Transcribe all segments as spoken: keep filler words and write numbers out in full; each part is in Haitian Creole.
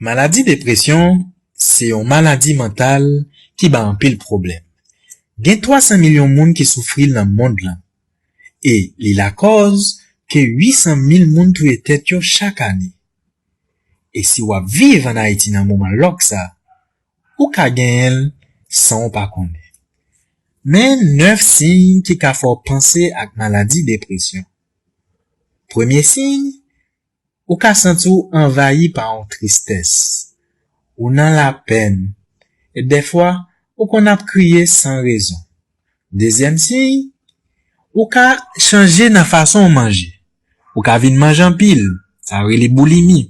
Maladi depresyon se yon maladi mantal ki bay anpil pwoblèm. Gen twa san milyon moun ki soufri l nan mond lan, e li lakòz ke uit san mil moun touye tèt yo chak ane. E si w ap viv ann Ayiti nan moman lòk sa, ou ka genyen l san w pa konnen. Men nèf siy ki ka fè w panse ak maladi depresyon. Premye siy, ou ka santi w anvayi pa yon tristès. Ou nan lapèn, e dèfwa, ou konn ap kriye san rezon. Dezyèm siy, ou ka chanje nan fason w manje. Ou ka vin manje anpil, sa yo rele boulimi.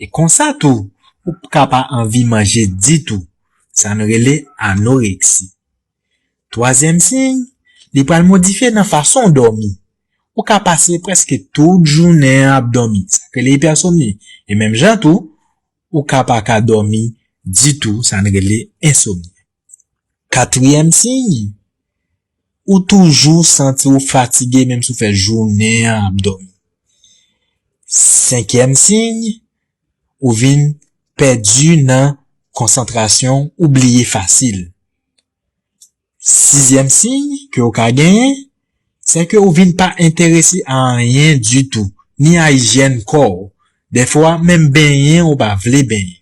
E konsa tou, ou ka pa anvi manje ditou, sa nou rele anoreksi. Twazyèm siy, li pral modifye nan fason w dòmi. Ou ka pase prèske tout jounen an ap dòmi, sa k rele ipèsomni. E menm jan tou, ou ka pa ka dòmi ditou, sa n rele ensomni. Katriyèm siy, ou toujou santi w fatige menm si w fè jounen an ap dòmi. Senkyèm siy, ou vin pèdi nan konsantrasyon, ou bliye fasil. Sizyèm siy ke w ka genyen, se ke ou vin pa enterese a anyen ditou, ni a ijyèn kò w. Dèfwa, menm benyen ou pa vle benyen.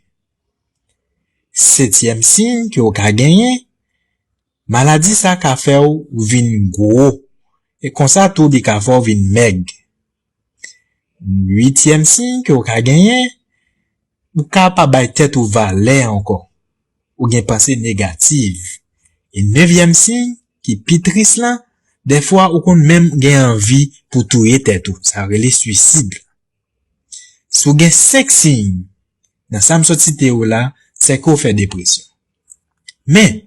Setyèm siy ke w ka genyen, maladi sa ka fè w vin gwo, e konsa tou li ka fè w vin mèg. Uityèm siy ke w ka genyen, ou ka pa bay tèt ou valè ankò. Ou gen panse negatif. E nevyèm siy, ki pi tris lan, dèfwa ou konn menm gen anvi pou touye tèt ou. Sa rele swisid. Si w gen senk siy nan sa m sot site yo la, se ke w fè depresyon. Men,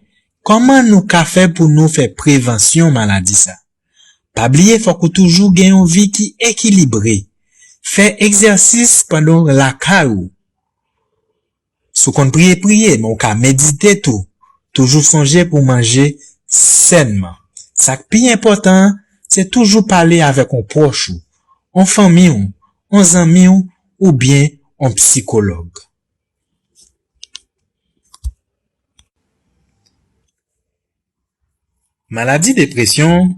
kòman nou ka fè pou nou fè prevansyon maladi sa? Pa bliye, fòk ou toujou gen yon vi ki ekilibre. Fè egzèsis pandan w lakay ou. Si w konn priye, priye, men w ka medite tou. Toujou sonje pou w manje sènman. Sa k pi enpòtan an, se toujou pale avèk yon pwòch ou, yon fanmi w, yon zanmi w, oubyen yon psikològ. Maladi depresyon